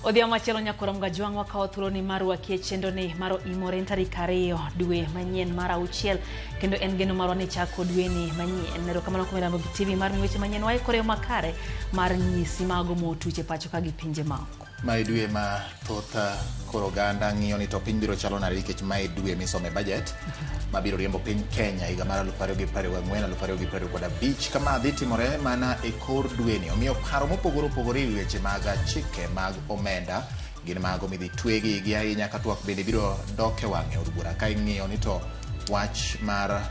Odhiambo machielo nyakoro Mgajwang' wakawo thuoloni mar rwaki e chenroni mar Oimore en tarik 2 dwe manyien mar 6 kendo en geno marwa ni chako dweni manyien. Erokamano kuom Ramogi TV mar weche manyien waikore yo makare mar nyisi mago motuch e pacho ka gi pinje maoko. Mae dwe ma thoth koro oganda ng'iyo ni to piny biro chalo nade nikech mae dwe misome budget mabiro riembo piny Kenya higa mar 2024 2025 kama dhi timore mana e kor dweni. Omiyo paro mopogore opogore e wi weche mag chike mag omenda gin mago midhi twegi gi ahinya ka twak bende biro dok e wang'e od bura ka ing'iyo ni to wach mar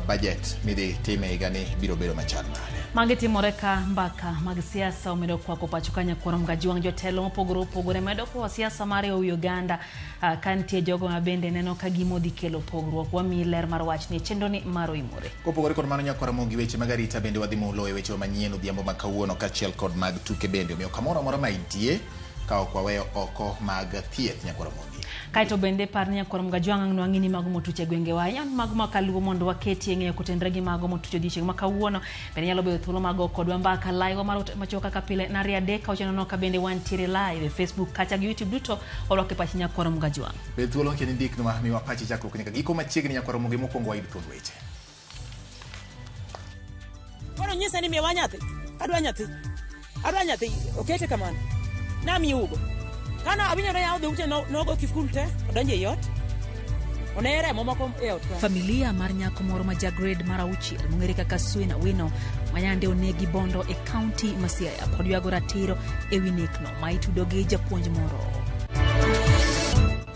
budget midhi time higani biro bedo machal nade. Magi timore ka mbaka mag siasa omedo kwako pacho ka nyakwar Mgajwang' jotelo mopogore opogore medo kowo siasa mar e wi oganda ka nitie jogo ma bende neno ka gima odhi kelo pogruok. Wamiyi ler mar wachni e chenroni mar Oimore. Kopogore kod mano nyakwar Ramogi weche mag arita bende wadhi mulo e weche manyien odhiambo ma kawuono kaachiel kod mag tuke bende. Omiyo kamoro amora ma intie ka ok waweyo oko mag thieth nyakwar Ramogi. Kaeto bende par ni nyakwar Mgajwang' ang' nwang'i ni mago motuch e gwengewa ahinya mago ma kaluo mondo waketie ng'eyo kotenre gi mago motuch odiochieng' ma kawuono. Bende nyalo bedo thuolo mag go kodwa mbaka live mar machuok kaka pile nari 3 auchiel 0 ka bende wantiere live e Facebook kacha gi YouTube duto warwako e pachi nyakwar Mgajwang'. Bed thuolo kendo indiknwa miwa pachi chakruok nyaka giko machiegni nyakwar Ramogi mokwongo wayud thuond weche. Koro nyisa ni miwa nyathi. Adwa nyathi. Adwa nyathi. Okete kamano. Namiugo. Kano awinjo yawo dhoute nogo kiful te, odonjo ei ot. One remo moko e ot ka. Familia mar nyako moro ma ja grade mar 6 mong'ere kaka Swena Wino mayande onegi Bondo e kaunti ma Siaya pod ywago ratiro e wi nekno ma itudo gi japuonj moro.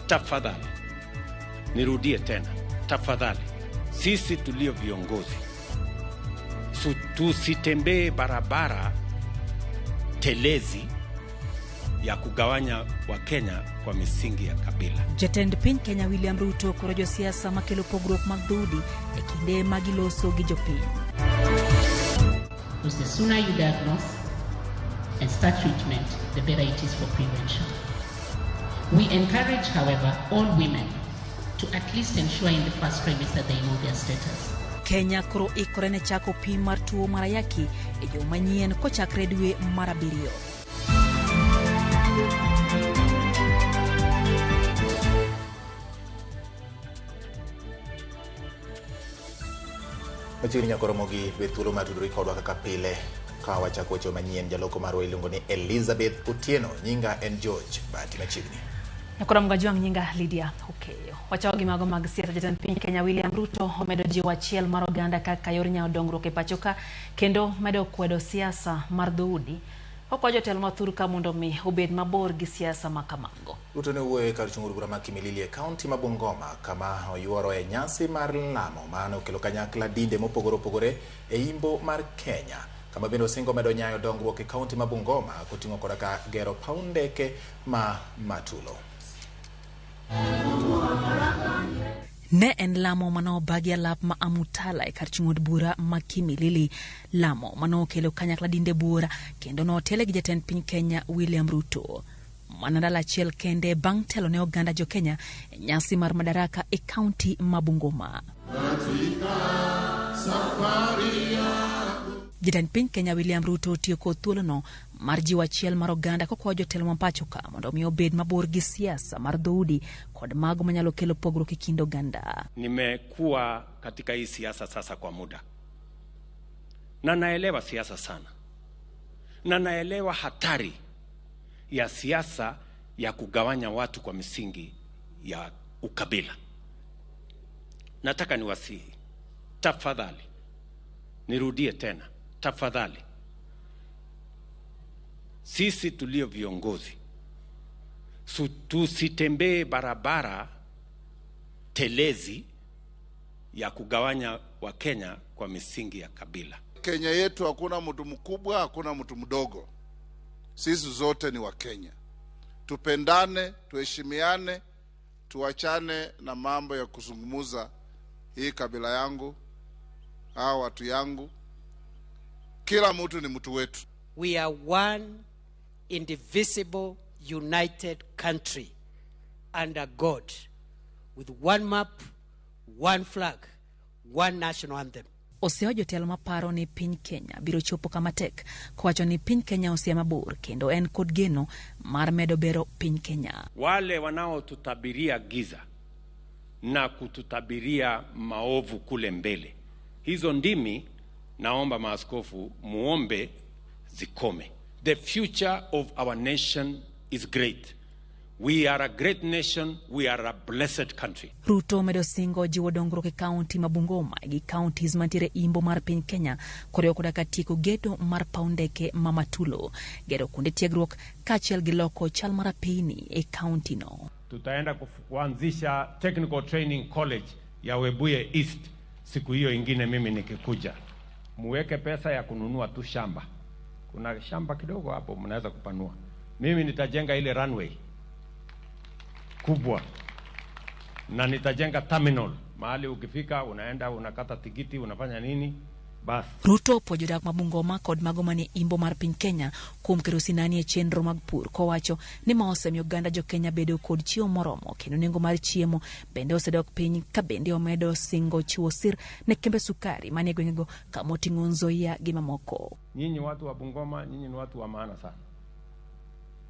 Tafadhali, nirudie tena, tafadhali, sisi tulio viongozi tusitembee barabara telezi ya kugawanya Wakenya kwa misingi ya kabila. Jatend piny Kenya William Ruto koro josiasa makelo pogruok mag dhoudi e kinde ma giloso gi jopiny. Because the sooner you diagnose and start treatment, the better it is for prevention. We encourage, however, all women to at least ensure in the first trimester they know their status. Kenya koro ikore ne chako pim mar tuo mar ayaki e yo manyien kochakre dwe mar 7. Machiegni nyaka Ramogi bed thuolo mar tudori kodwa kaka pile ka wachako weche manyien. Jaloko marwa iluongo ni Elizabeth Otieno, nyinga en George Bahati. Machiegni Nyakoro Mgajwang' nyinga Lydia Okeyo. Wachako gi mago mag siasa. Jatend piny Kenya William Ruto omedo jiwo achiel mar oganda kaka yor nyawo dongruok e pacho ka kendo medo kwedo siasa mar dhoudi. Okwayo jotelo ma thurka mondo mi obed mabor gi siasa ma kamago. Ruto ne owuoyo e kar chung' od bura ma Kimilili e kaunti ma Bungoma kama oyuoro e nyasi mar lamo mane okelo kanyakla dinde mopogore opogore e imbo mar Kenya, kama bende osingo medo nyayo dongruok e kaunti ma Bungoma koting'o koda ka gero paw ndeke ma Matulo. Ne en lamo mane obagi alap ma Amutala e kar chung' od bura ma Kimilili. Lamo mane okelo kanyakla dinde buora kendo notele gi jatend piny Kenya William Ruto. Mana ndalo achiel kende bang' telo ne oganda jo Kenya e nyasi mar Madaraka e kaunti ma Bungoma. Jatend piny Kenya William Ruto otiyo kod thuolono mar jiwo achiel mar oganda kokwayo jotelo ma pacho ka mondo mi obed mabor gi siasa mar dhoudi kod mago manyalo kelo pogruok e kind oganda. Nimekuwa katika hii siasa sasa kwa muda na naelewa siasa sana, na naelewa hatari ya siasa ya kugawanya watu kwa misingi ya ukabila. Nataka niwasihi, tafadhali, nirudie tena, tafadhali, sisi tulio viongozi tusitembee barabara telezi ya kugawanya Wakenya kwa misingi ya kabila. Kenya yetu hakuna mtu mkubwa, hakuna mtu mdogo. Sisi zote ni Wakenya. Tupendane, tuheshimiane, tuachane na mambo ya kuzungumuza hii kabila yangu, hawa watu yangu. Kila mtu ni mtu wetu. We are one indivisible united country under God with one map, one flag, one national anthem. Oseyo jotelo maparo ni piny Kenya biro chopo kama tek, kowacho ni piny Kenya osea mabor kendo en kod geno mar medo bero piny Kenya. Wale wanaotutabiria giza na kututabiria maovu kule mbele, hizo ndimi naomba maaskofu muombe zikome. The future of our nation is great. We are a great nation, we are a blessed country. Ruto omedo singo jiwo dongruok e kaunti ma Bungoma gi counties mantiere imbo mar piny Kenya koriwo koda ka tieko gedo mar paw ndeke ma Matulo, gero kuonde tiegruok kaachiel gi loko chal mar apeyni e kaunti no. Tutaenda kuanzisha Technical Training College ya Webuye East siku hiyo ingine mimi nikikuja. Muweke pesa ya kununua tu shamba. Kuna shamba kidogo hapo mnaweza kupanua. Mimi nitajenga ile runway kubwa na nitajenga terminal mahali ukifika unaenda unakata tikiti unafanya nini bas. Ruto opuoyo jodak ma Bungoma kod mago manie imbo mar piny Kenya kuom keto sinani e chenro mag pur kowacho ni ma osemiyo oganda jo Kenya bedo kod chiemo moromo kendo nengo mar chiemo bende osedok piny ka bende omedo singo chiwo sir ne kembe sukari manie gwengego kama oting'o Nzoia gi mamoko. Nyinyi watu wa Bungoma, nyinyi ni watu wa maana sana.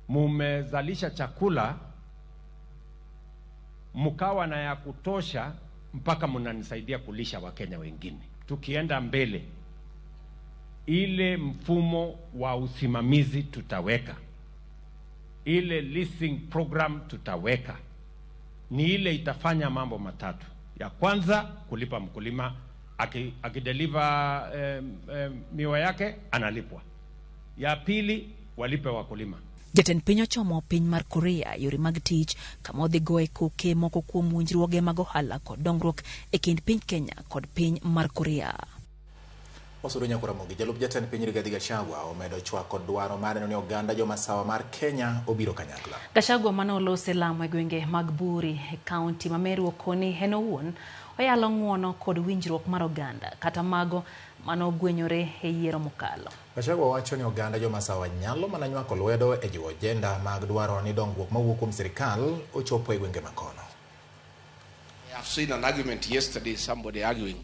Mumezalisha chakula mkawa na ya kutosha mpaka mnanisaidia kulisha Wakenya wengine. Tukienda mbele, ile mfumo wa usimamizi tutaweka, ile leasing program tutaweka, ni ile itafanya mambo matatu. Ya kwanza, kulipa mkulima akideliver miwa yake analipwa. Ya pili, walipe wakulima. Jatend piny ochomo piny mar Korea yore mag tich kama odhi goe koke moko kuom winjruoge mag ohala kod dongruok e kind piny Kenya kod piny mar Korea. Osudo Nyakoramogi, jalup jatend piny Rigathi Gachagua omedo chwako dwaro mar neno ni oganda jomasawa mar Kenya obiro kanyakla. Gachagua mane olose lamo e gwenge mag Buri e kaunti ma Meru okoni en owuon oyalo ng'uono kod winjruok mar oganda kata mago manogwenyore e yiero mokalo. Gachagua wacho ni oganda jomasawa nyalo mana nywako lwedo e jiwo ajenda mag dwaro ni dongruok mawuok kuom sirikal ochopo e gwenge makono. I have seen an argument yesterday, somebody arguing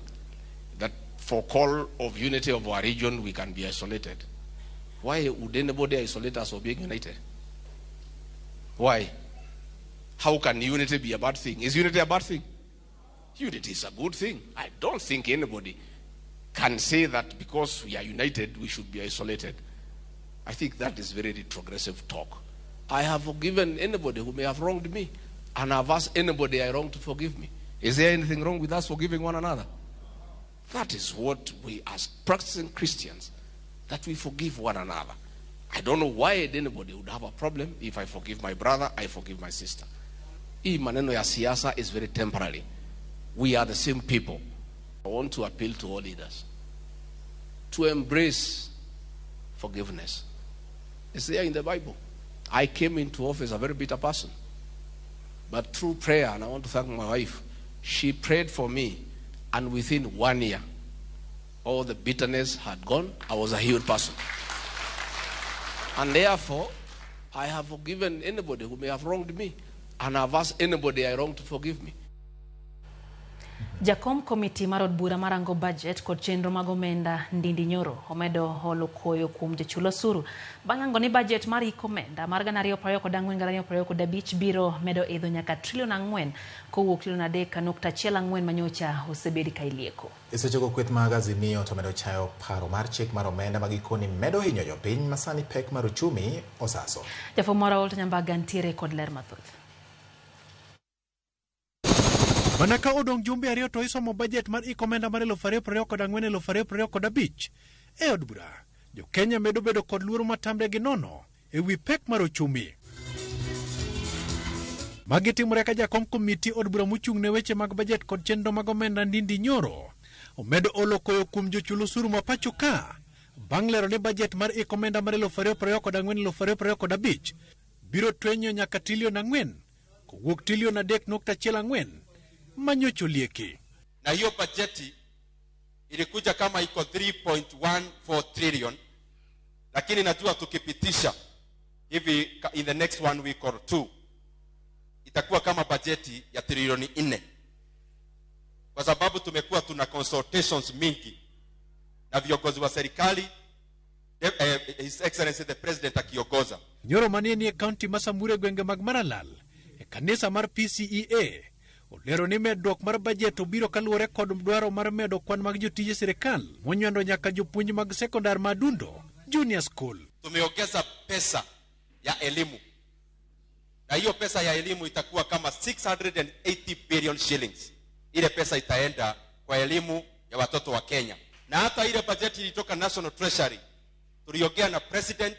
that for call of unity of our region, we can be isolated. Why would anybody isolate us for being united? Why? How can unity be a bad thing? Is unity a bad thing? Unity is a good thing. I don't think anybody can say that because we are united, we should be isolated. I think that is very retrogressive talk. I have forgiven anybody who may have wronged me, and I've asked anybody I wronged to forgive me. Is there anything wrong with us forgiving one another? That is what we as practicing Christians, that we forgive one another. I don't know why anybody would have a problem if I forgive my brother, I forgive my sister. Hii maneno ya siasa is very temporary. We are the same people. I want to appeal to all leaders to embrace forgiveness. It's there in the Bible. I came into office a very bitter person. But through prayer, and I want to thank my wife, she prayed for me, and within 1 year, all the bitterness had gone. I was a healed person. And therefore, I have forgiven anybody who may have wronged me, and I've asked anybody I wronged to forgive me. Jakom komiti mar od bura marango budget kod chenro mag omenda Ndindi Nyoro omedo holo koyo kuom jochul osuru bang' hango ni budget mar hik omenda mar 2024-2025 biro medo idho nyaka trilion 4 kowuok trilion 3.14 manyocha osebed ka ilieko. E sechego kweth mag Azimio to medo chayo paro mar chik mar omenda ma gikoni medo hinyo jopiny ma sani pek mar uchumi osaso. Jafwambo moro Walter Nyambaga ntiere kod ler mathoth. Mana ka odong' jumbe ariyo to isomo budget mar hik omenda mar 2024-2025 e od bura, jo-Kenya medo bedo kod luoro matamre gi nono e wi pek mar ochumi. Magi timore ka jakom komiti od bura mochung' ne weche mag budget kod chenro mag omenda Ndindi Nyoro omedo olo koyo kuom jochul osuru ma pacho ka bang' lero ni budget mar hik omenda mar 2024-2025 biro twenyo nyaka trilion 4 kowuok trilion 3.14 manyocho lieki. Na hiyo bajeti ilikuja kama iko 3.14 trillion, lakini najua tukipitisha hivi in the next 1 week or 2 itakuwa kama bajeti ya trilioni 4, kwa sababu tumekuwa tuna consultations mingi na viongozi wa serikali, His Excellency the President akiongoza. Nyoro manie nie kaunti ma Samburu e gwenge mag Maralal e kanisa mar PCEA olero ni medruok mar bajet obiro kaluwore kod dwaro mar medo kwan mag jotije sirikal monywando nyaka jopuonj mag sekondar ma Adundo Junior School. Tumeongeza pesa ya elimu, na hiyo pesa ya elimu itakuwa kama 680 billion shillings. Ile pesa itaenda kwa elimu ya watoto wa Kenya. Na hata ile bajeti ilitoka National Treasury, tuliongea na president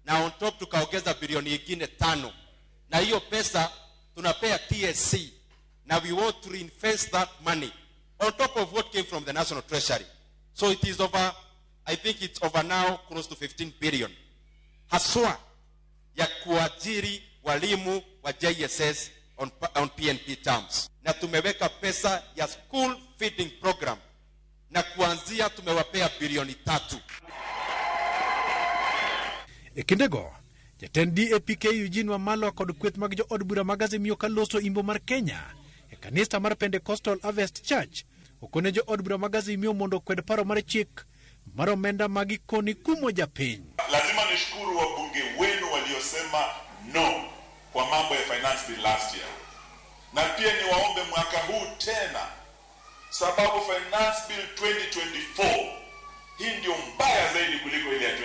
na on top tukaongeza bilioni nyingine 5, na hiyo pesa tunapea TSC, na we want to reinvest that money on top of what came from the National Treasury. So it is over, I think it's over now close to 15 billion haswa ya kuajiri walimu wa JSS on PNP terms. Na tumeweka pesa ya school feeding program, na kuanzia tumewapea bilioni 3. E kindego, jatend DAPK Eugene Wamalwa kod kweth mag jood bura mag Azimio kaloso imbo mar Kenya e kanisa mar Pentecostal Harvest Church okone jood bura mag Azimio mondo okwed paro mar chik mar omenda ma gikoni kumo japiny. Lazima nishukuru wabunge wenu waliosema no kwa mambo ya finance bill last year, na pia niwaombe mwaka huu tena, sababu finance bill 2024 hii ndio mbaya zaidi kuliko ile ya 2023.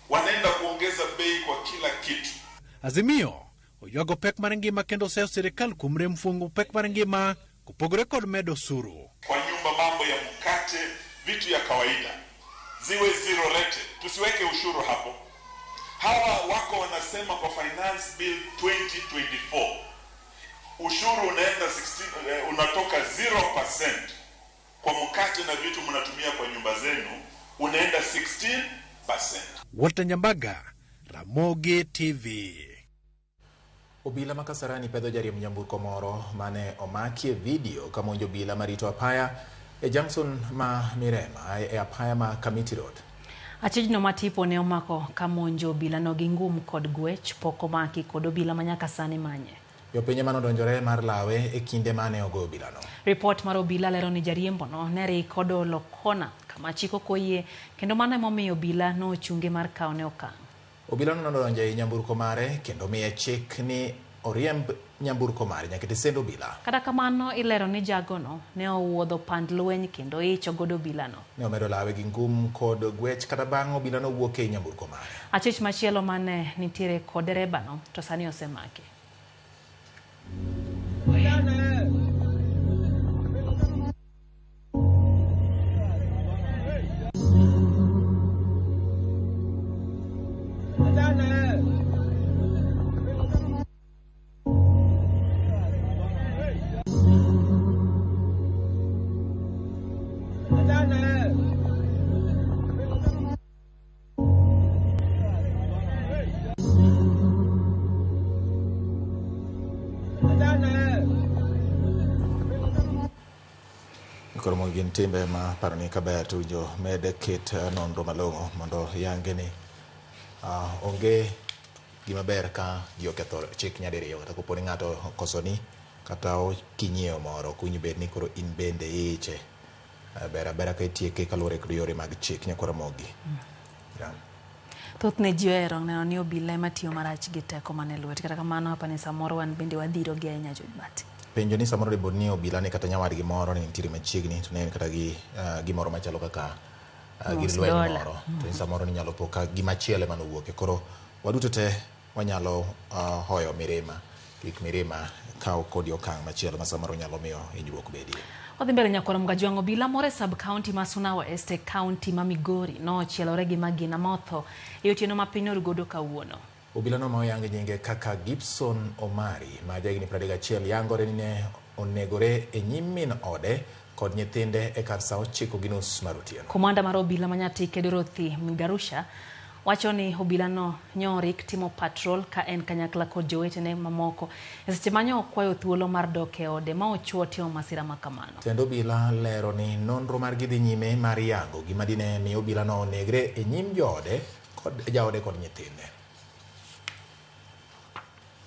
Wanaenda kuongeza bei kwa kila kitu. Azimio oywago pek mar ngima kendo seyo sirikal kuom rem fuongo pek mar ngima kopogore kod medo osuru. Kwa nyumba mambo ya mkate, vitu ya kawaida ziwe zero rated, tusiweke ushuru hapo. Hawa wako wanasema kwa finance bill 2024 ushuru unaenda 16, unatoka 0% kwa mkate na vitu mnatumia kwa nyumba zenu, unaenda 16%. Walter Nyambaga, Ramogi TV. Obila ma Kasarani pedho jariemb nyamburko moro mane omakie video kamonjo obila marito apaya e junction ma Mirema e apaya ma Kamiti Road. Achijno matipo ne omako kamonjo obila no gi ngum kod gwech pok omaki kod obila manyaka sani manye. Jopiny manodonjore mar lawe e kinde mane ogo obilano. Ripot mar obila lero ni jariembono ne rik odolo kona kama chik ok oyie kendo mano emomiyo obila nochunge mar kawone okang'. Obilano nodonjo ei nyamburko mare kendo miye chik ni oriemb nyamburko mare nyaka tisend obila. Kata kamano ilero ni jagono ne owuodho pand lweny kendo icho godo obilano. Ne omedo lawe gi ngum kod gwech kata bang' obilano wuok ei nyamburko mare. Achich machielo mane nitiere kod derebano to sani osemaki. Koro gin timbe ma paro ni kaber to winjo med ket nonro malong'o mondo yange ni onge gima ber ka ji oketho chik nyadiriyo, kata kopo ni ng'ato okosoni kata kinyiewo moro ok owinjo bed ni koro in bende iiche. Ber abera ka itieke kaluwore kod yore mag chik nyakwar Ramogi. Thothne ji ohero neno ni obila ema tiyo marach gi teko mane lwet. Kata kamano hapa ni samoro wan bende wadhiro gi ahinya Joybat. Penjo ni samoro dibed ni obila ni kata nyawadgi moro ne nitiere machiegni to ne en kata gi gimoro machalo kaka gir lweny moro to samoro ni nyalo po ka gimachielo ema nowuoke. Koro waduto te wanyalo hoyo mirima, kik mirima kaw kodi okang' machielo ma samoro nyalo miyo hinyruok bedie. Wadhi mbele nyakwar Mgajwang'. Obila moro e sub county ma Suna West e county ma Migori nochielore gi magina motho e otieno ma piny orugodo kawuono. Obilano ma oyang nyinge kaka Gibson Omari ma jahigni 31 yangore ni ne onegore e nyim min ode kod nyithinde e kar saa 9:30 mar otieno. Komanda mar obila ma Nyatike Dorothy Migarusha wacho ni obilano nyorik timo patrol ka en kanyakla kod jowetene mamoko e seche ma nyo okwayo thuolo mar dok e ode ma ochuo timo masira ma kamano. Tend obila lero ni nonro margi dhi nyime mar yango gima dine mi obilano onegre e nyim joode kod jaode kod nyithinde.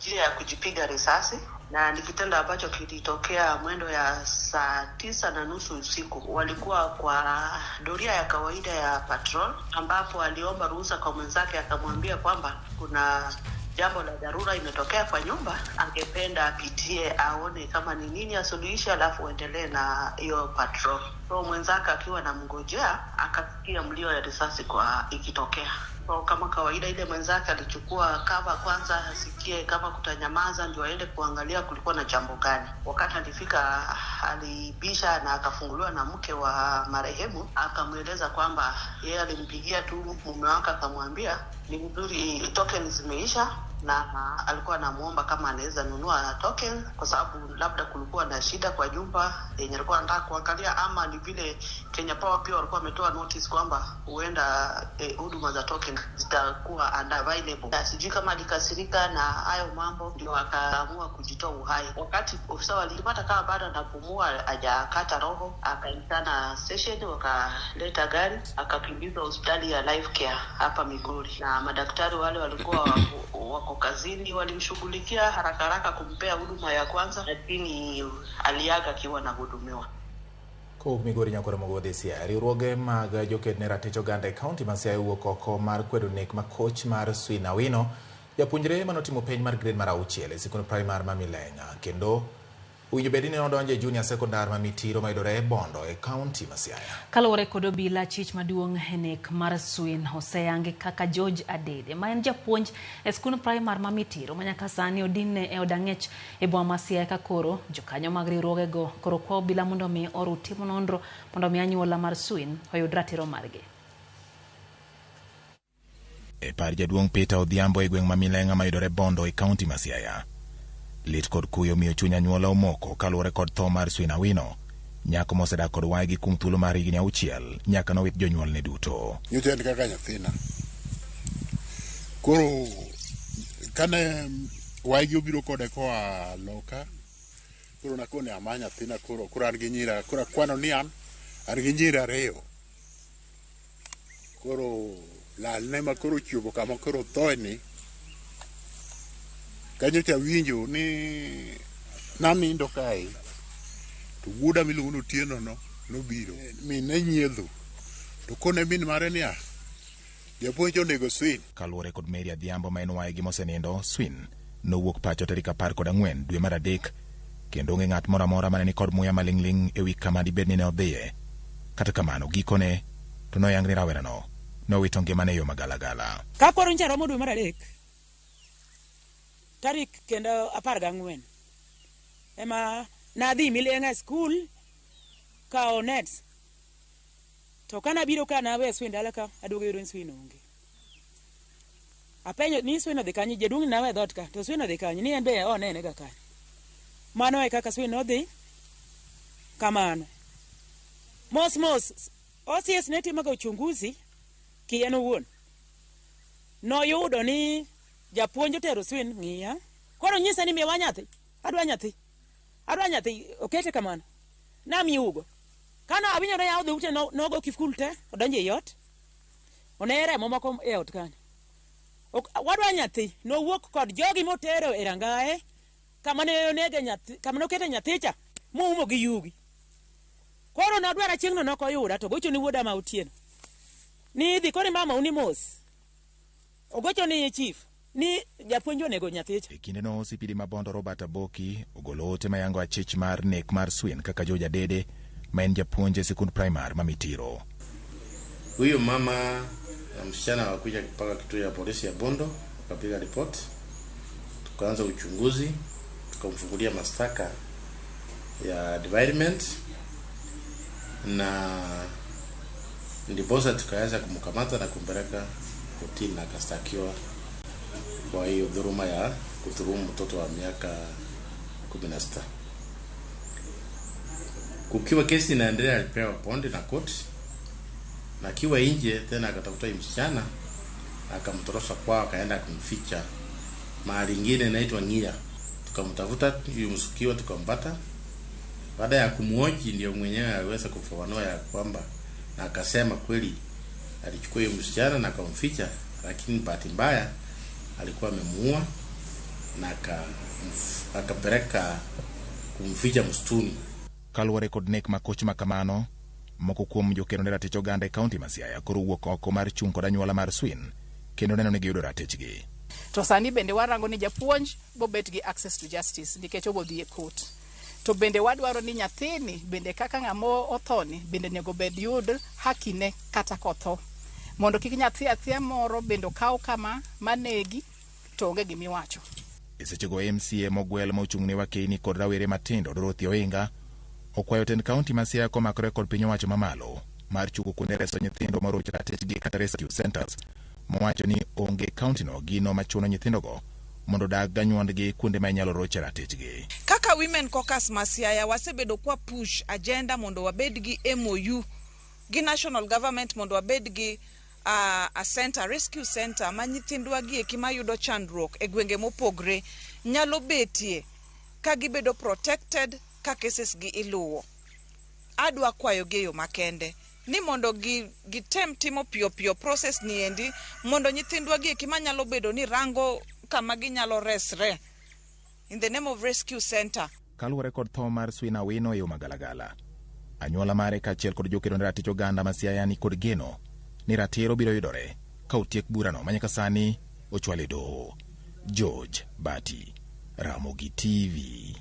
Njia ya kujipiga risasi na ni kitendo ambacho kilitokea mwendo ya 9:30 usiku. Walikuwa kwa doria ya kawaida ya patrol, ambapo aliomba ruhusa kwa mwenzake, akamwambia kwamba kuna jambo la dharura imetokea kwa nyumba, angependa apitie aone kama ni nini asuluhishe, alafu aendelee na hiyo patrol. So mwenzake akiwa anamngojea akasikia mlio ya risasi kwa ikitokea. So kama kawaida ile mwenzake alichukua cover kwanza asikie kama kutanyamaza ndio aende kuangalia kulikuwa na jambo gani. Wakati alifika alibisha na akafunguliwa na mke wa marehemu, akamweleza kwamba yeye alimpigia tu mume wake akamwambia ni vizuri token zimeisha, na alikuwa anamuomba kama anaweza nunua token kwa sababu labda kulikuwa na shida kwa nyumba yenye alikuwa anataka kuangalia, ama ni vile Kenya Power pia walikuwa wametoa notice kwamba huenda huduma za token zitakuwa unavailable. Na sijui kama alikasirika na hayo mambo ndio akaamua kujitoa uhai. Wakati ofisa walipata kama bado anapumua hajakata roho, akaitana station, wakaleta gari, akakimbizwa hospitali ya Life Care hapa Migori, na madaktari wale walikuwa wako kazini walimshughulikia haraka haraka kumpea huduma ya kwanza, lakini aliaga akiwa anahudumiwa. Kowuok Migori nyaka Ramogi Siaya, riwruoge mag joked ne ratich oganda e kaunti ma Siaya owuok oko mar kwedo nek ma koch mar Swin Awino, japuonjre manotimo penj mar grade mar 6 e sikund primar ma Mileng'a, kendo owinjo bed ni ne odonjo e junior secondar ma Mitiro mayudore e Bondo e kaunti ma Siaya. Kaluwore kod obila, chich maduong' e nek mar Swin oseyangi kaka George Adede, ma en japuonj e skund primar ma Mitiro ma nyaka sani odinne e od ang'ech e boma ma Siaya, ka koro jokanyo mag riwruogego koro kwa obila mondo mi oru timo nonro mondo mi anyuola mar Swin oyud ratiro margi. E par jaduong' Peter Odhiambo e gweng' ma Mileng'a mayudore Bondo e kaunti ma Siaya, lit kod kuyo miyo chuny anyuola omoko kaluwore kod tho mar Swin Awino, nyako mosedak kod waygi kuom thuolo mar higni 6 nyaka nowit jonyuolne duto. Nyocha en kaka nyathina. Koro kane waygi obiro kode koa loka, koro nakone ama nyathina, koro an gi nyira, koro akwano ni an gi nyira 2. Koro lalne ma koro chopo kama koro thoe ni, kanyo cha winjo ni nanindo kae to wuoda miluongo ni Otieno no nobiro min ne nyiedho to kone min mare niya, japuonj onego Swin. Kaluwore kod Mary Adhiambo ma en waygi mosenindo, Swin nowuok pacho tarik 14 dwe mar 3 kendo onge ng'at moro amora mane ni kod muya maling'ling' ewi kama dibed ni ne odhiye. Kata kamano gikone to noyang ni rawerano nowito ngimane e yo magalagala. Ka koro ncha romo dwe mar 3 tarik kendo 14 ema nadhi Mileng'a school kawo nets, to kana biro ka nawe Swin dala ka aduogo yudo ni Swin onge. Apenjo ni Swin odhi kanye, jaduong' nawe dhoot ka to Swin odhi kanye, ni en be onene ga kanye. Mano e kaka Swin nodhi kamano. Mos mos OCS ne timo ga uchunguzi kien owuon, noyudo ni japuonj otero Swin ng'iya. Koro nyisa ni miwa nyathi, adwa nyathi, adwa nyathi, okete kamano. Namiugo. Kana awinjo ne yawo dhoute nogo kiful te, odonjo ei ot. One remo moko e ot kanyo. Wadwa nyathi, nowuok kod jogi motero e rangae, kama ne onege nyathi, kama nokete nyathicha, moumo gi yugi. Koro nodwara chieng'no nokoyuda, to gocho ni wuoda ma Otieno. Ni idhi koro mama uni mos. Ogocho ni chief ni japuonj onego nyathicha. E kindeno CPD ma Bondo Robert Aboki ogolo ote mayango achich mar nek mar Swin kaka George Adede ma en japuonj e sikund primar ma Mitiro. Huyu mama na msichana wakuja mpaka kituo ya polisi ya Bondo, wakapiga ripoti, tukaanza uchunguzi, tukamfungulia mashtaka ya defilement na ndiposa tukaweza kumkamata na kumpeleka kotini na akastakiwa kwa hiyo dhuluma ya kudhulumu mtoto wa miaka 16. Kukiwa kesi inaendelea, alipewa bondi na koti, na akiwa nje tena akatafuta msichana akamtorosha kwao, akaenda kumficha mahali ingine inaitwa Ngia. Tukamtafuta huyu msukiwa tukampata. Baada ya kumuoji ndio mwenyewe aliweza kufafanua ya kwamba, na akasema kweli alichukua huyo msichana na akamficha, lakini bahati mbaya alikuwa amemuua na akapeleka kumficha msituni. Kaluwore kod nek makoch ma kamano, moko kuom jokedo ne ratich oganda e kaunti ma Siaya koro wuok oko mar chung' kod anyuola mar Swin kendo neno ni giyudo ratichgi. To sani bende warango ni japuonj bobet gi access to justice nikech obodhi e court. To bende wadwaro ni nyathini bende kaka ng'ama othoni bende onego bed yud hakine kata kotho. Mondo kik nyathi athia moro bende okaw kama manegi to onge gimiwacho. E sechego MCA mogwel ma ochung' ne Wakeini kod rawere matindo Dorothy Oinga okwayo tend kaunti ma Siaya komakore kod piny owacho mamalo mar chungo kuonde reso nyithindo moroch ratichgi kata rescue centers mowacho ni onge kaunti no gino machuno nyithindogo mondo odag ganyuondgi kuonde ma inyalo roche ratichgi. Kaka Women Caucus ma Siaya wasebedo kwa push agenda mondo wabed gi MOU gi national government mondo wabed gi a center, rescue center ma nyithindwa gi eki mayudo chandruok e gwenge mopogre nyalo betie ka gibedo protected ka cases gi iluwo. Adwa kwayo gi e yo makende ni mondo gitem timo piyo piyo process ni endi mondo nyithindwa gi eki manyalo bedo ni rango kama ginyalo resre in the name of rescue center. Kaluwore kod tho mar Swin Awino e yo magalagala, anyuola mare kaachiel kod jokedo ne ratich oganda ma Siaya ni kod geno ni ratiro biro yudore ka otiek burano ma nyaka sani ochwal e doho. George Bati, Ramogi TV.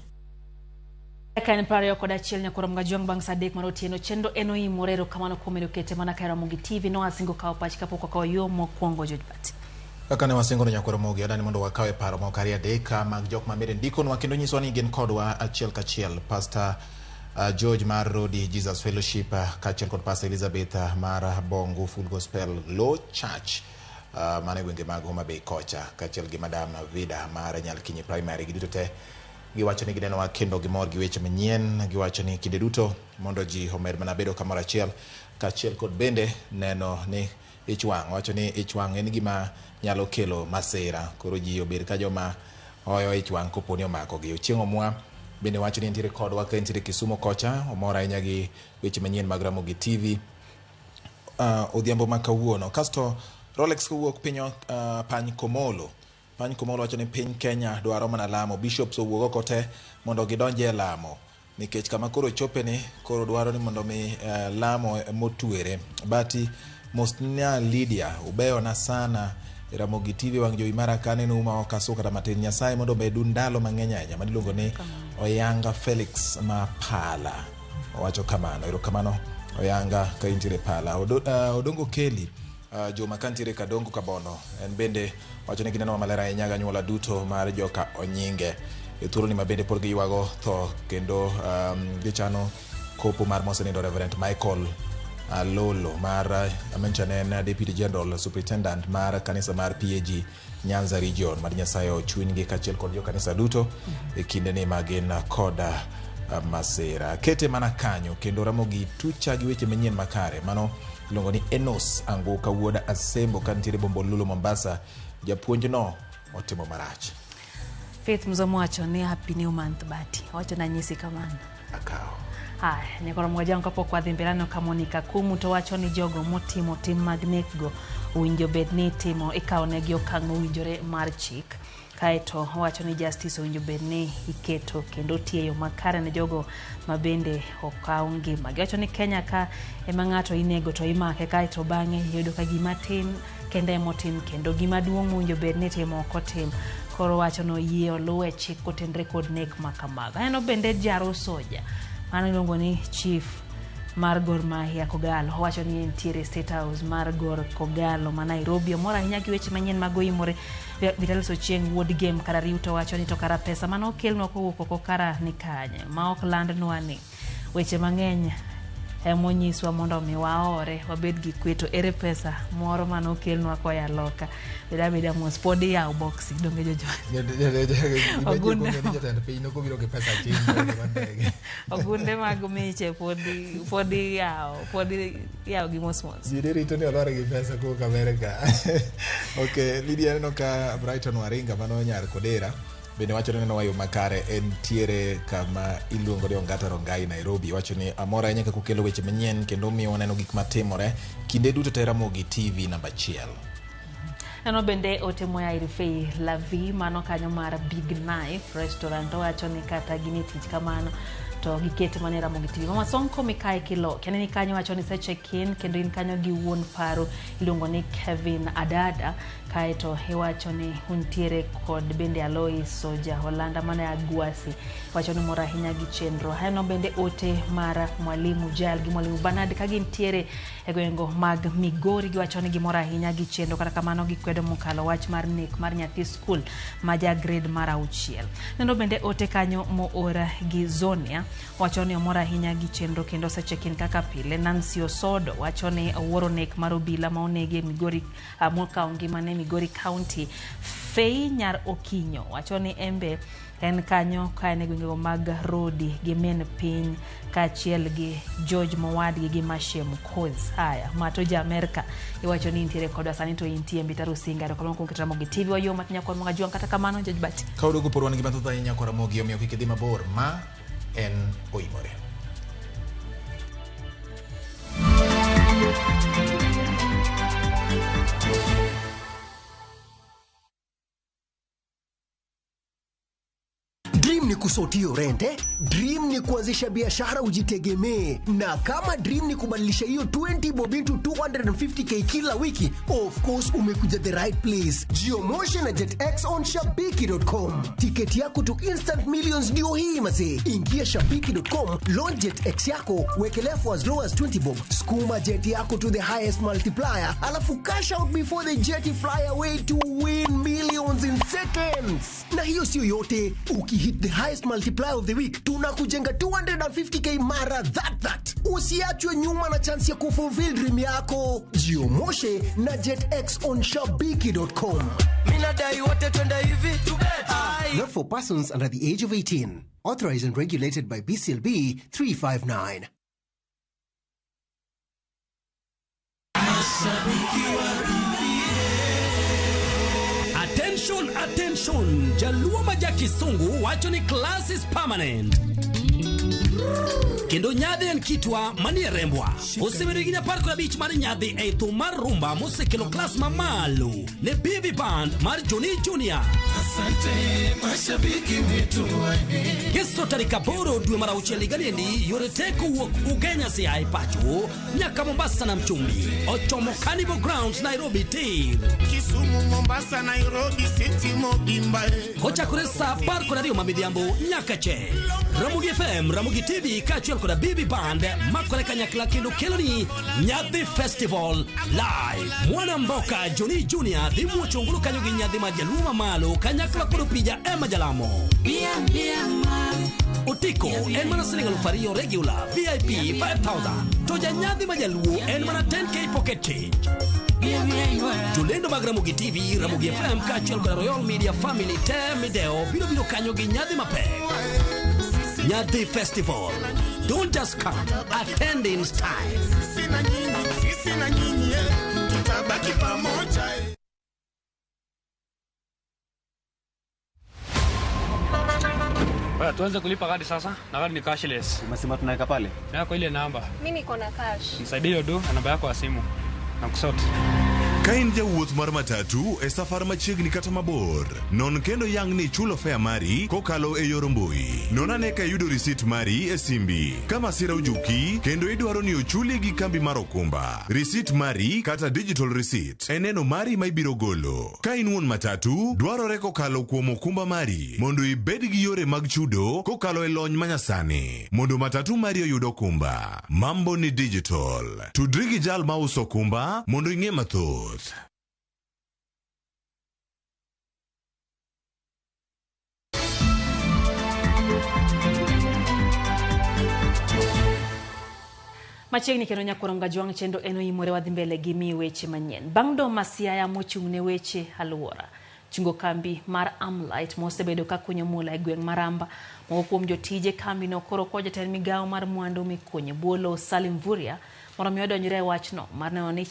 Ka en 21 nyakoro Mgajwang' bang' saa 3 mar otieno chenro en oimore. Erokamano kuom medo kete mana ka Ramogi TV. Nowasingo kawo pach kapok wakawo yo mokwongo George Bati. Kaka ne wasingo ne nyakwar Ramogi, adani mondo wakawe paro moko ariyo adek mag jok ma bende ndikonwa kendo nyisowa ni gin kodwa achiel kachiel. Pastor George mar Rodi Jesus Fellowship kaachiel kod Pastor Elizabeth mar Bongo Full Gospel Low Church mano e gwenge mag Homa Bay kocha, kaachiel gi Madam Vida mar Nyalkinyi Primary. Giduto te giwacho ni ginenowa kendo gimor gi weche manyien. Giwacho ni kinde duto mondo ji omed mana bedo kamoro achiel, kaachiel kod bende neno ni ich wang'. Wacho ni ich wang' en gima nyalo kelo masira, koro ji obed ka joma hoyo ich wang' kopo ni omakogi. Ochieng' Omwa bende wacho ni entiere kodwa ka entiere Kisumu kocha, omor ahinya gi weche manyien mag Ramogi TV odhiambo ma kawuono. Kasto Rolex kowuok piny Pany Komolo. Pany Komolo wacho ni piny Kenya dwaro mana lamo. Bishops owuok oko te mondo gidonj e lamo, nikech kama koro chope ni koro dwaro ni mondo mi lamo motwere. Bati Mosna Lydia ubeyona sana Ramogi TV wang' jowi mara ka aneno uma ok asu kata matin. Nyasaye mondo omedu ndalo mang'eny ahinya. Mano iluongo ni Oyanga Felix ma Pala. Owacho kamano. Erokamano Oyanga ka intiere Pala. Odongo Keli Juma ka ntiere Kadongo Kabondo, en bende wacho ni gineno maler ahinya gi anyuola duto mar joka Onyinge e thuoloni ma bende pod giywago tho kendo gichano kopo mar mosenindo Reverend Michael Alolo mar amencha ne en Deputy General Superintendent mar kanisa mar PAG Nyanza Region. Mar Nyasaye ochunygi kaachiel kod jokanisa duto e kindeni ma gin kod masira. Kete mana kanyo kendo Ramogi tucha gi weche manyien makare. Mano iluongo ni Enos Anguka wuod Asembo ka nitiere Bombolulu Mombasa. Japuonjno otimo marach. Faith Mzomo wacho ni happy new month Bati. Owacho nanyisi kamano. Akawo. Haya, nyakoro Mgajwang' kapok wadhi mbele aneno ka Monica Kumu to wacho ni jogo motimo tim mag nekgo owinjo bed ni itimo ikawo negi okang' mowinjore mar chik. Kaeto owacho ni justice owinjo bed ni iketo kendo otiyo e yo makare ne jogo ma bende okaw ngima. Giwacho ni Kenya ka ema ng'ato inego to imake kaeto bang'e iyudo ka gima tin kende emotim kendo gima duong' mowinjo bed ni itimo ok otim. Koro wacho ni oyie oluwe chik kotenre kod nek ma kamago. Aneno bende Jaro Soja, mano iluongo ni chief mar Gor Mahia Kogalo, owacho ni entiere State House mar Gor Kogalo ma Nairobi. Omor ahinya gi weche manyien mag oimore. Vitalis Ochieng wuod Gem kara Riuto wacho ni to kara pesa mane okelnwa kowuok oko kara ni kanye ma ok landnwa ni weche mang'eny emonyiswa mondo mi waore wabed gi kwe, to ere pesa moro mane okelnwa koa loka? Bed abeda mos, pod iyawo boksi donge jojo. Jatend piny nokobiro gi pesa ching. Ogunde mag miche pod iyawo, pod iyawo gi mos mos. Ji rito ni olwar gi pesa kowuok Amerika. Okay, Lydia aneno ka Brighton Waringa mano nyar Kodera bende wacho ni neno wayo makare entiere kama iluongo ni Ongata Rongai Nairobi. Wacho ni amor ahinya kaka ukelo weche manyien kendo miyo waneno gik matimore kinde duto te Ramogi TV namba 1. Neno bende ote moa ir Fei Lavi mano kanyo mar Big Knife Restaurant owacho ni kata gin e tich kamano to gikete mana e Ramogi TV. Mama Sonko Mikae Kilo kendo ni kanyo wacho ni seche kin kendo in kanyo gi wuon paro iluongo ni Kevin Adada kaeto iwacho ni untiere kod bende Alois Soja Holanda mana e Agwasi wacho ni mor ahinya gi chenro. Aneno bende ote mar Mwalimu Jael gi Mwalimu Bernard ka gintiere e gwengego mag Migori giwacho ni gimor ahinya gi chenro kata kamano gikwedo mokalo wach mar nek mar nyathi skul ma ja grade mar 6. Neno bende ote kanyo moor gi Zonia wacho ni omor ahinya gi chenro kendo osecheck in kaka pile. Nancy Osodo wacho ni owuoro nek mar obila ma onegi e Migori mokawo ngimane Migori County. Fei Nyar Okinyo wacho ni embe en kanyo ka en e gwengego mag Rodi gi min piny kaachiel gi George Mowadgi gi Mashem Koz. Haya, mato ja Amerka iwacho ni intiere kodwa sani to intie Mbita Rusinga. Erokamano kuom keto Ramogi TV wayo matin nyakwa Ramogi Ajwang'. Kata kamano George Bati. Ka waduogo pod wan gi mathoth ahinya kwa Ramogi, omiyo kik idhi mabor. Ma en Oimore. Dream ni kusort rent, eh? Dream ni kuanzisha biashara ujitegemee, na kama dream ni kubadilisha hiyo 20 bob into 250K kila wiki, of course umekuja the right place. Jiomoshe na JetX on shabiki.com. Tiketi yako to instant millions ndio hii mazee. Ingia shabiki.com, launch JetX yako, wekelea for as low as 20 bob, skuma jet yako to the highest multiplier, alafu cash out before the jet fly away to win millions in seconds. Na hiyo sio yote, ukihit the highest multiplier of the week tunakujenga 250K mara that. Usiachwe nyuma na chance ya kufulfill dream yako. Jiomoshe na JetX on shabiki.com. Minadai wote twende hivi. Ai. Not for persons under the age of 18. Authorized and regulated by BCLB 359. Attention, attention! Jaluo ma ja Kisungu wacho ni class is permanent. Kendo nyadhi en kitwa manie rembwa. Osebedo higni 15 mar nyadhi ei thum mar rumba mosekelo klas mamalo ne BV Band mar Johnny Junior. Asante mashabiki wetu. Ngeso tarik 8 dwe mar 6 higa niendi yore te kowuok Ugenya Siaya pacho nyaka Mombasa na Mchumbi ochomo Carnival Grounds Nairobi tir. Kisumu, Mombasa, Nairobi City Mogimba. Kochakore sa 12 ma midhiambo nyaka che. Ramogi FM, Ramogi TV kaachiel koda BB Band makore kanyakla kendo keloni Nyadhi Festival Live. Mwana Mboka Johnny Junior dhi muocho ngulu kanyo gi nyadhi mar jaluo mamalo kanyakla kod Opija Emma Jalamo. Otiko en mana siling 2,000 regular, VIP 5,000. To janyadhi ma jaluo en mana 10K pocket change. Jolendo mag Ramogi TV, Ramogi FM kaachiel kod Royal Media Family te mideo biro biro kanyo gi nyadhi mapek. Nyadhi Festival. Don't just come, attend in style. Sisi na nyinyi, sisi na nyinyi, tutabaki pamoja. Baya, tuanze kulipa kadi sasa na kadi ni cashless. Umesema tunaweka pale? Na kwa ile namba. Mimi niko na cash. Nisaidie hiyo do na namba yako ya simu. Na kusort. Ka in jawuoth mar matatu e safar machiegni kata mabor, non kendo yang ni ichulo fare mari kokalo e yor mbui. Non ane ka iyudo risit mari e simbi. Ka masira ojuki kendo idwaro ni ochuli gi kambi mar okumba, risit mari kata digital receipt en neno mari ma ibiro golo. Ka in wuon matatu, dwarore kokalo kuom okumba mari mondo ibed gi yore mag chudo kokalo e lony manyasani mondo matatu mari oyud okumba. Mambo ni digital. Tudri gi jal mauso okumba mondo ing'e mathoth. Machiegni kendo nyakwar Gajwang' chenro en oimore wadhi mbele gi miyi weche manyien. Bang' do Masiaya mochung' ne weche alwora chungo kambi mar Amlight mosebedo ka kunyo mula e gweng' Maramba. Moko kuom jotije kambino koro kwa jatend migawo mar mwandu mikunyo Buolo Salim Mvurya mondo mi odonjre e wachno mar neno ni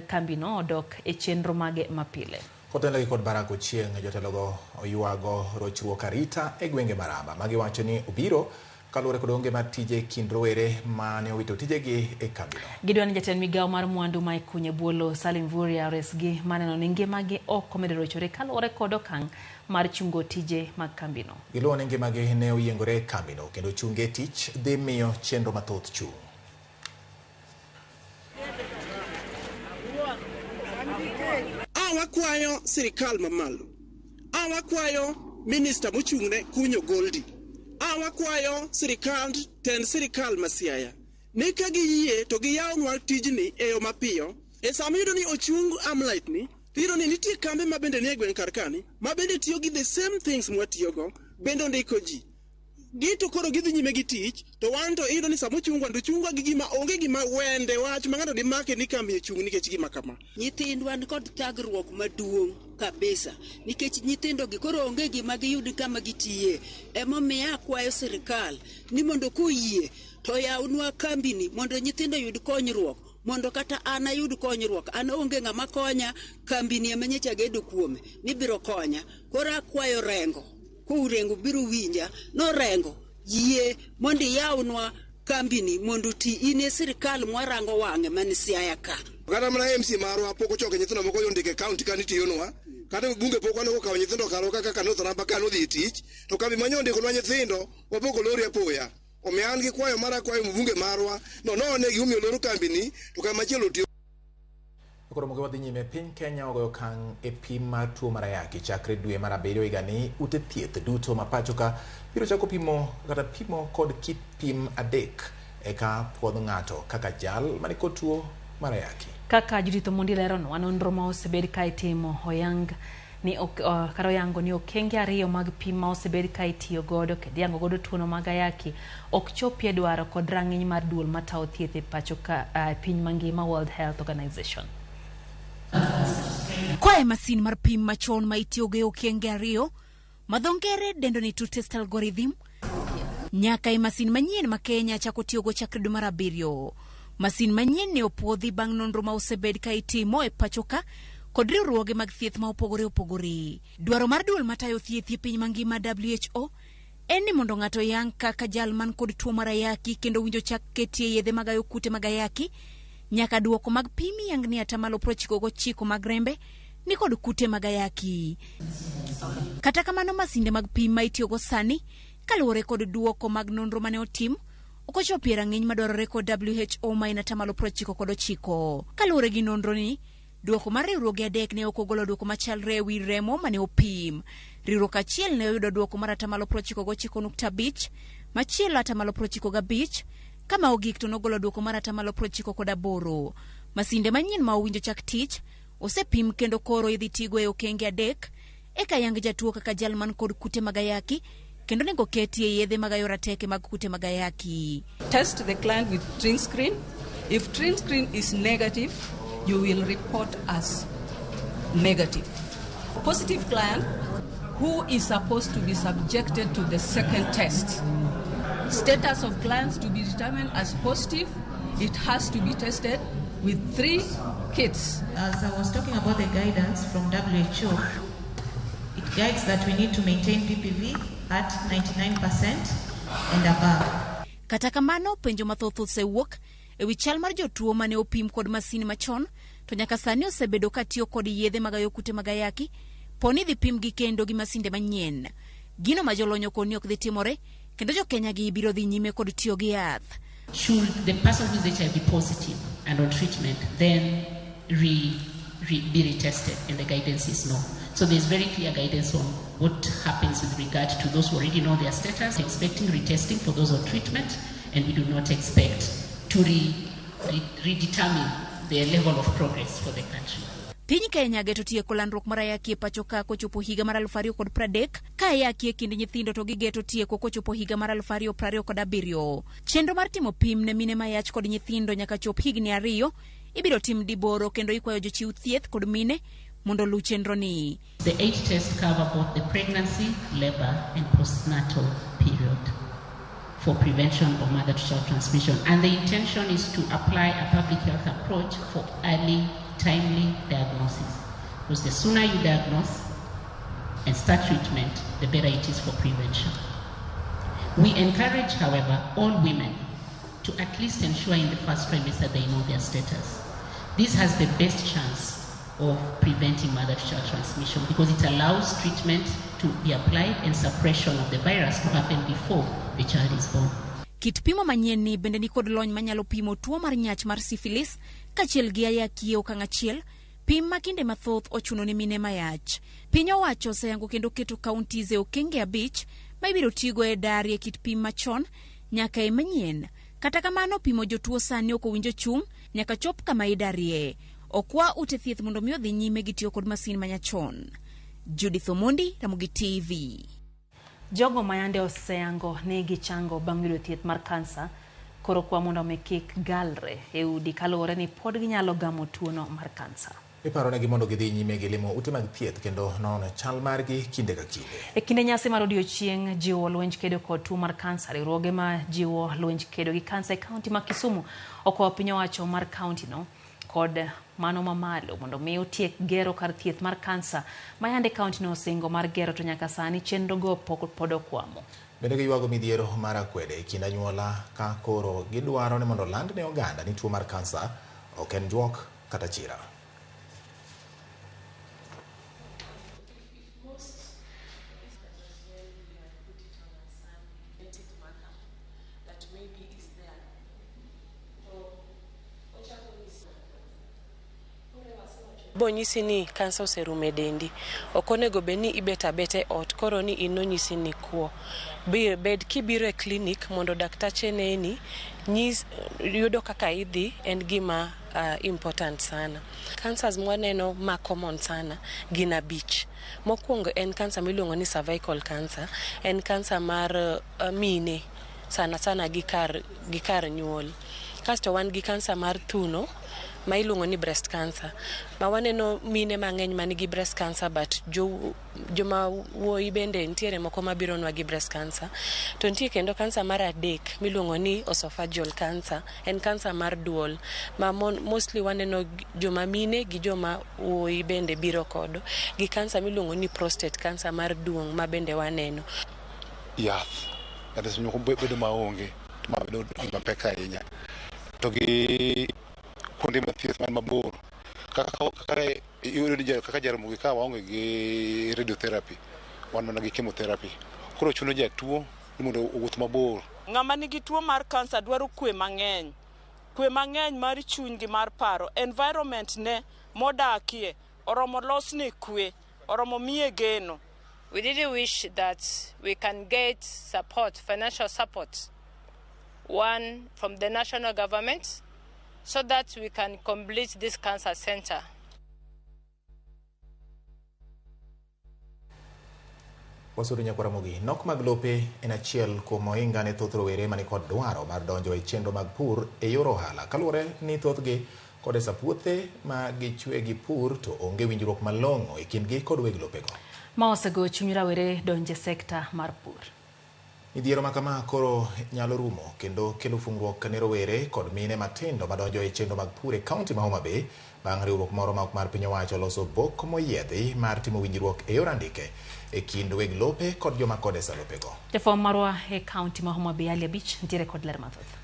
kambino odok e chenro mage mapile. Kotenore kod Barack Ochieng', jotelogo oywago rochruok arita e gwenge Maramba magiwacho ni obiro Kaluwore kod onge mar tije e kind rowere mane owito tijegi e kambino. Gidwa ni jatend migawo mar mwandu ma ikunyo e bwo lowo Salim Mvurya oresgi maneno ni ngimagi ok omedo rochore kaluwore kod okang' mar chungo tije mag kambino. Giluwo ni ngimagi ne oyiengore e kambino kendo chunge e tich dhi miyo chenro mathoth chung'. A wakwayo sirikal mamalo, a wakwayo minista mochung'ne kunyo goldi, a wakwayo sirikand tend sirikal ma Siaya ni ka giyie to giyawnwa tijni e yo mapiyo. E sama iyudo ni ochung Amlight ni, tiyudo ni nitie kambe ma bende nie gweng' kar kani ma bende tiyo gi the same things mwatiyogo, bende ondiko ji. Gi to koro gidhi nyime gi tich, to wan to iyudo ni sama ochungwa to ochungwa gi gima onge gima wende wach ma ng'ato dimake ni kambi ochung' nikech gima kama. Nyithindwa nikod thagruok maduong' kabisa nikech nyithindogi koro onge gima giyud kama gitiye. Emomiyo akwayo sirikal ni mondo koyie to yawnwa kambini mondo nyithindo oyud konyruok, mondo kata an ayud konyruok. An onge ng'ama konya, kambini ema nyocha agedo kuome ni biro konya. Koro akwayo Rengo, Kourengo biro winja, norengo yie mondo iyawnwa kambini mondo oti in e sirikal mwarango wang'e man Siaya ka. Kata mana MC marwa pok ochoke nyithindo moko ondike e county ka ni tiyonwa. Kata bunge pok waneno kokawo nyithindo karwa kaka North Ramba ka nodhi e tich. To kambi manyo ondikonwa nyithindo wapok olori apoya. Omiyo an gi kwayo mar akwayo mbunge marwa no none gimomiyo oloro kambini to kama machielo otiyo. Koro mogo wadhi nyime, piny Kenya ogoyo okang' e pim mar tuo mar ayaki chakre dwe mar abiriyo higani. Ute thieth duto ma pacho ka biro chako pimo kata pimo kod kit pim adek eka puodh ng'ato kaka jal manikod tuo mar ayaki. Kaka Judith Omondi leronwa, nonro ma osebed ka itimo oyang ni ok, kata oyango ni okenge ariyo mag pim ma osebed ka itiyo godo kendo iyango godo tuono mag ayaki ok chopi e dwaro kod rang'iny mar duol matayo thieth e pacho ka piny mangima World Health Organization. Koa e masin mar pim machon ma itiyogo e okenge ariyo ma dho ngere dendo ni two test algorithm nyaka e masin manyien ma Kenya chako tiyogo chakre dwe mar abiriyo. Masin manyien ne opuodhi bang' nonro ma osebed ka itimo e pacho ka kod riwruoge mag thieth ma opogore opogore. Dwaro mar duol matayo thieth e piny mangima WHO en ni mondo ng'ato oyang kaka jal man kod tuo mar ayaki kendo winjo chak ketie yedhe magayo kute mag ayaki nyaka duoko mag pim yang ni atamalo 99 mag rembe ni kod kute mag ayaki. Kata kamano masinde mag pim ma itiyogo sani kaluwore kod duoko mag nonro mane otim ok ochopo e rang'iny madwarore kod WHO ma en atamalo 99. Kaluwore gi nonro ni duoko mar riwruoge adek ne ok ogolo duoko machalre e wi remo mane opim. Riwruok achiel ne oyudo duoko mar atamalo 99.5, machielo atamalo 95, kama ogik to nogolo duoko mar atamalo 98. Masinde manyien ma owinjo chak tich osepim kendo koro idhi tigo e okenge adek eka yang jatuo kaka jal man kod kute mag ayaki kendo onego ketie yedhe magayo rateke mag kute mag ayaki. Test the client with drink screen. If drink screen is negative, you will report as negative. Positive client who is supposed to be subjected to the second test. Status of clients to be determined as positive, it has to be tested with 3 kits. As I was talking about the guidance from WHO, it guides that we need to maintain PPV at 99% and above. Kata kamano, penjo mathoth osewuok e wi chal mar jotuo mane opim kod masin machon to nyaka sani osebedo ka tiyo kod yedhe magayo kute mag ayaki po ni dhi pimgi kendo gi masinde manyien. Gino ma jolony okoni ok dhi timore kendo jo-Kenya gi biro dhi nyime kod tiyo gi yath. Should the person who is HIV positive and on treatment then be retested? And the guidance is no. So there's very clear guidance on what happens with regard to those who already know their status, expecting retesting for those on treatment, and we do not expect to redetermine the level of progress for the country. Piny Kenya geto tieko landruok mar ayaki e pacho ka kochopo higa mar 2030 ka ayaki e kind nyithindo to gigeto tieko kochopo higa mar 2027. Chenro mar timo pim ne mine mayach kod nyithindo nyaka chop higni 2 ibiro tim diboro kendo ikwayo jochiw thieth kod mine mondo oluw chenro ni. The 8 tests cover both the pregnancy, labor and postnatal period for prevention of mother-to-child transmission, and the intention is to apply a public health approach for early, timely diagnosis. Because the sooner you diagnose and start treatment, the better it is for prevention. We encourage, however, all women to at least ensure in the first trimester they know their status. This has the best chance of preventing mother-to-child transmission because it allows treatment to be applied and suppression of the virus to happen before the child is born. Kit pimo manyien ni bende nikod lony manyalo pimo tuo mar nyach mar syphilis kaachiel gi ayaki e okang' achiel, pim ma kinde mathoth ochuno ne mine mayach. Piny owacho oseyango kendo keto counties e okenge 5 ma ibiro tigo e dar e kit pim machon nyaka e manyien. Kata kamano, pimo jotuo sani ok owinjo chung' nyaka chop kama idarie. Okwa ute thieth mondo mi odhi nyime gi tiyo kod masin manyachon. Judith Omondi, Ramogi TV. Jogo mayande oseyango ni gichango bang' yudo thieth mar kansa koro kwa mondo mi kik galre e udi kaluwore ni pod ginyalo gamo tuono mar kansa. Iparonegi mondo gidhi nyime gi limo ute mag thieth kendo nono chal margi kinde ka kinde. E kinde nyasi mar odiochieng' jiwo lwenj kedo kod tuo mar kansa, riwruoge ma jiwo lwenj kedo gi kansa e kaunti ma Kisumu okwayo piny owacho mar kaunti no kod mano mamalo mondo mi otiek gero kar thieth mar kansa ma yande kaunti no osingo mar gero to nyaka sani chenro go pod okwamo. Bende giywago midhiero mar akwede e kind anyuola ka koro gidwaro ni mondo land ne oganda ni tuo mar kansa ok en juok kata chira. Bonyisi ni kansa oserumo e dendi. Ok onego bed ni ibet abeta e ot koro ni in nonyisi ni kuo. Bed kibiro e klinik mondo daktache neni, nyis yudo kaka idhi en gima important sana. Cancers mwaneno ma common sana gin 5. Mokwongo en kansa miluongo ni cervical cancer, en kansa mar mine sana sana gi kar nyuol. Kasto wan gi kansa mar thuno ma iluongo ni breast cancer. Ma waneno mine mang'eny manigi breast cancer but joma wuoyi bende nitiere moko mabironwa gi breast cancer. To nitie kendo kansa mar 3 miluongo ni esophageal cancer, en kansa mar duol ma mostly waneno joma mine gi joma wuoyi bende biro kodo, gi kansa miluongo ni prostate cancer mar duong' ma bende waneno. Yath seche moko bedo maonge to ma bedo gima pek ahinya. To gi kuonde ma thieth man mabor kaka iyudo ni kaka Jaramogi ka waonge gi radiotherapy, wan mana gi chemotherapy. Koro chuno jatuo ni mondo owuoth mabor. Ng'ama nigi tuo mar kansa dwaro kwe mang'eny. Kwe mang'eny mar chuny gi mar paro. Environment ne modakie oromo losne kwe, oromo miye geno. We really wish that we can get support, financial support, one from the national government, so that we can complete this cancer center. Wasuru nyakwar Ramogi, nok mag lope en achiel kuom ohinga ne thoth rowere mani kod dwaro mar donjo e chenro mag pur e yor ohala. Kaluwore ni thothgi kodesa puothe ma gichwe gi pur to onge winjruok malong'o e kindgi kod weg lopego. Ma osego chuny rawere donje sekta mar pur. Midhiero ma kama koro nyalo rumo kendo kelo fungruok ne rowere kod mine matindo madonjo e chenro mag pur e kaunti ma Homa Bay bang' riwruok moro ma ok mar piny owacho loso bok moyiedhi mar timo winjruok e yor andike e kind weg lope kod joma kodesa lopego. Jafwambo marwa e kaunti ma Homa Bay Ali Abich nitiere kod ler mathoth.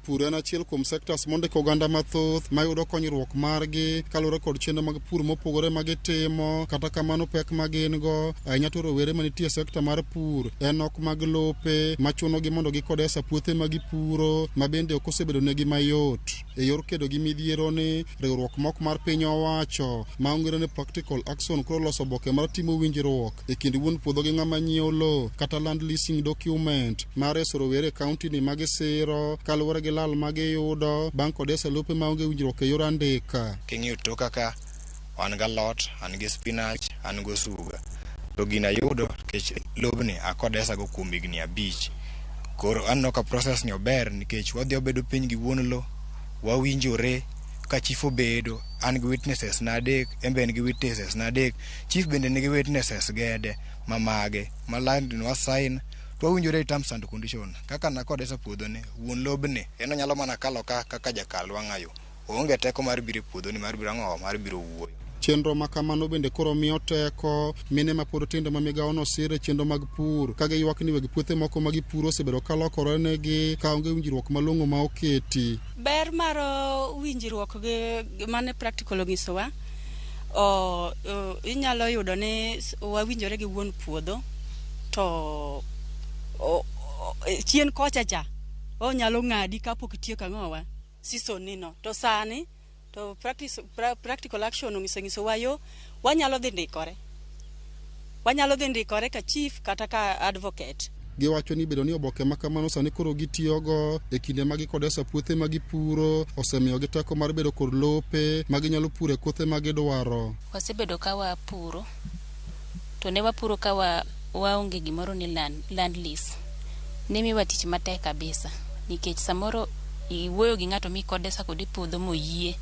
Pur en achiel kuom sectors mondiko oganda mathoth mayudo konyruok margi kaluwore kod chenro mag pur mopogore ma gitimo. Kata kamano pek ma gin go ahinya to rowere manitie e sekta mar pur en nok mag lope machunogi mondo gikodesa puothe ma gipuro ma bende ok osebedo negi mayot. E yor kedo gi midhiero ni riwruok mok mar piny owacho ma ong'ere ni Practical Action koro loso oboke mar timo winjruok e kind wuon puodho gi ng'ama nyiewo lowo kata land leasing document mar reso rowere e kaunti ni magisiro kaluwore gi lal magiyudo bang' kodesa lope maonge winjruok e yor andika. King'iyo to kaka an gi alot, an gi spinach, an gi osuga. To gino ayudo nikech lobni akodesa go kuom higni 5. Koro aneno ka process ni ober nikech wadhi wabedo piny gi wuon lo, wawinjore ka chief obedo, an gi witnesses na 3, en be en gi witnesses na 3, chief bende nigi witnesses gede ma mage, ma land ni wasign to wawinjore terms and condition. Kaka nakodesa puodho ni, wuon lobni en onyalo mana kalo ka kaka jakal wang'ayo. Oonge teko mar biro e puodho ni mar biro ang'o, mar biro wuoyo. Chenro ma kamano bende koro miyo teko mine ma pod tindo ma migawono siro e chenro mag pur, ka giywak ni weg puothe moko ma gipuro osebedo ka lokore negi ka onge winjruok malong'o ma oketi. Ber mar winjruok gi mane practical onyisowa, inyalo yudo ni wawinjore gi wuon puodho to chien kocha cha onyalo ng'adi kapok itieko ang'owa season ni no. To sani to practical action onyisowa yo wanyalo dhi ndikore. Wanyalo dhi ndikore ka chief kata ka advocate. Giwacho ni bedo ni oboke ma kamano sani koro gitiyogo e kinde ma gikodesa puothe ma gipuro osemiyogi teko mar bedo kod lope ma ginyalo puro e kothe ma gidwaro. Wasebedo ka wapuro, to ne wapuro ka waonge gimoro ni land lease. Ne miwa tich matek kabisa, nikech samoro iwuoyo gi ng'ato mikodesa kode puodho moyie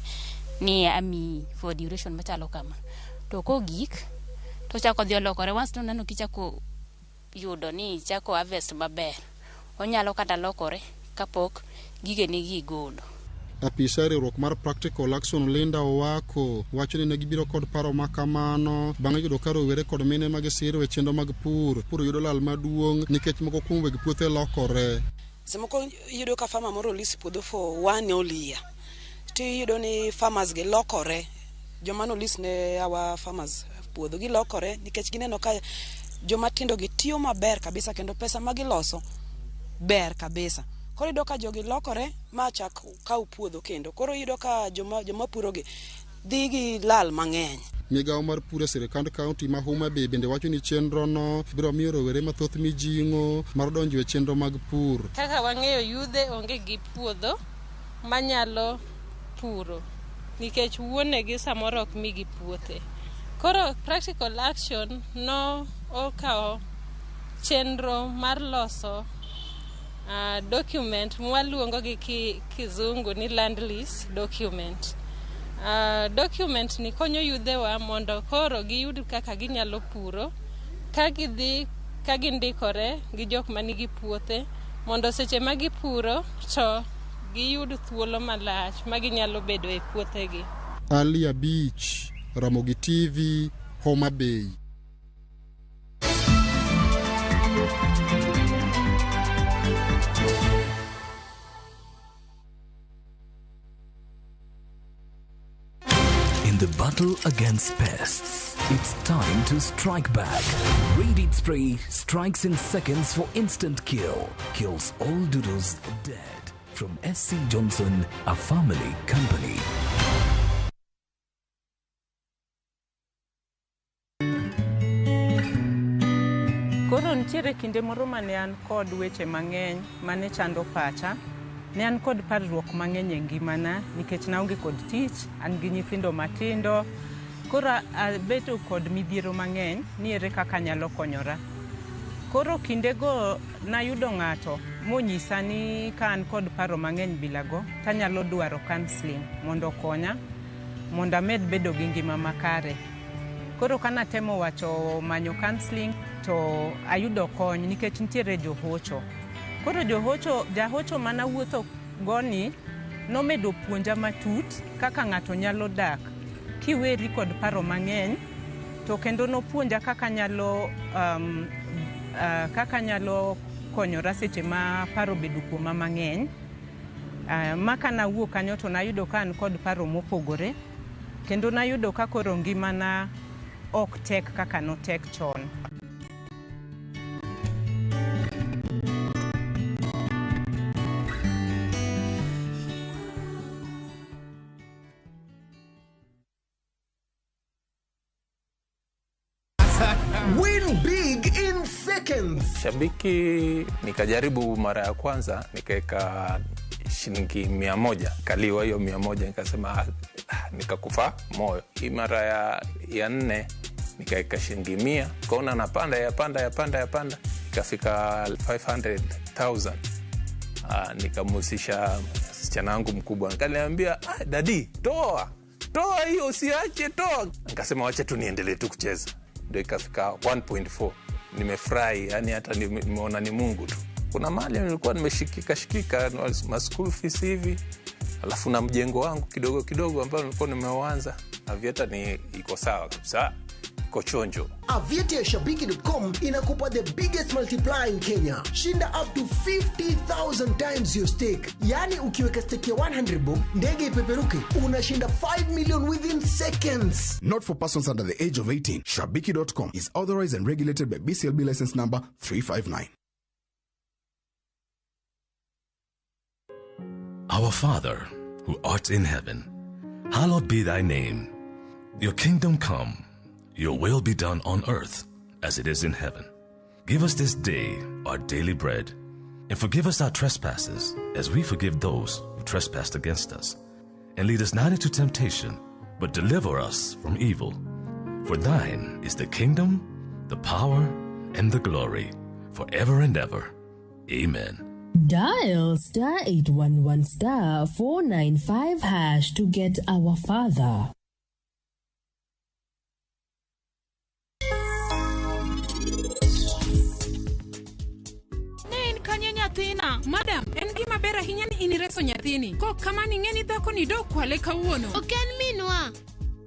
ni amiyi for duration machalo kama. To kogik, to ochako dhi olokore, once noneno kichako yudo ni ichako harvest maber, onyalo kata lokore kapok gigene gi igolo. Apisa e riwruok mar Practical Action Linda Owako wacho ni ne gibiro kod paro ma kamano bang' yudo ka rowere kod mine ma gisiro e chenro mag pur yudo lal maduong' nikech moko kuom weg puothe lokore. Samoko iyudo ka farmer moro lease puodho for 1 whole year, to iyudo ni farmers gi lokore, joma no lease ne our farmers puodho gilokore nikech gineno ka joma tindo gi tiyo maber kabisa kendo pesa ma giloso ber kabisa. Koro iyudo ka jogi lokore ma chak kaw puodho kendo. Koro iyudo ka joma puro gi dhi gi lal mang'eny. Migawo mar pur e sirkand kaunti ma Homa Bay bende wacho ni chenrono biro miyo rowere mathoth mijing'o mar donjo e chenro mag pur. Kaka wang'eyo yudhe onge gi puodho manyalo puro nikech wuonegi samoro ok migi puothe. Koro Practical Action no okawo chenro mar loso document mwaluongo gi kizungu ni land lease document. Document ni konyo yudhewa mondo koro giyud kaka ginyalo puro ka gidhi ka gindikore gi jok manigi puothe mondo seche ma gipuro to giyud thuolo malach ma ginyalo bedo e puothegi. Ali Abich, Ramogi TV, Homa Bay. In the battle against pests, it's time to strike back. Raid Spray strikes in seconds for instant kill. Kills all doodles dead. From SC Johnson, a family company. Koro nitiere kinde moro mane an kod weche mang'eny mane chando pacha. Ne an kod parruok mang'eny e ngimana nikech naonge kod tich, an gi nyithindo matindo. Koro abeto kod midhiero mang'eny ni ere kaka anyalo konyora. Koro kindego nayudo ng'ato monyisa ni ka an kod paro mang'eny bilago, tanyalo dwaro counseling mondo okonya mondo amed bedo gi ngima makare. Koro kanatemo wacho manyo counseling to ayudo kony nikech nitiere johocho. Koro jahocho manawuotho goni nomedo puonja matut kaka ng'ato nyalo dak kiweri kod paro mang'eny, to kendo nopuonja kaka nyalo konyora seche ma paro bedo kuoma mang'eny. Ma kanawuok kanyo to nayudo ka an kod paro mopogore, kendo nayudo ka koro ngimana ok tek kaka notek chon. Win big in seconds. Shabiki nikajaribu mara ya kwanza nikaweka shilingi 100, kaliwa hiyo 100, nikasema nikakufa moyo. Hii mara ya nne nikaweka shilingi 100, kaona napanda yapanda ikafika 500,000. Nikamhusisha msichana wangu mkubwa, akaniambia daddy toa hiyo, usiache, toa. Nikasema wacha tu niendelee tu kucheza. Ndio ikafika 1.4. Nimefurahi, yani hata nimeona ni Mungu tu. Kuna mali nilikuwa nimeshikika ma school fees hivi, alafu na mjengo wangu kidogo kidogo ambao nilikuwa nimeuanza. Aviator ni iko sawa kabisa, iko chonjo. Aviator ya Shabiki.com inakupa the biggest multiplier in Kenya. Shinda up to 50,000 times your stake. Yaani ukiweka stake ya 100 bob, ndege ipeperuke, unashinda 5 million within seconds. Not for persons under the age of 18. Shabiki.com is authorized and regulated by BCLB license number 359. Our Father, who art in heaven, hallowed be thy name. Your kingdom come, your will be done on earth as it is in heaven. Give us this day our daily bread, and forgive us our trespasses as we forgive those who trespass against us. And lead us not into temptation, but deliver us from evil. For thine is the kingdom, the power, and the glory, forever and ever. Amen. Dial star 811 star 495 hash to get our father. Ne en kanye nyathina? Madam, en gima ber ahinya ni in ireso nyathini. Kok kamano ing'e ni dhako ni dokwale kawuono. Ok en minwa.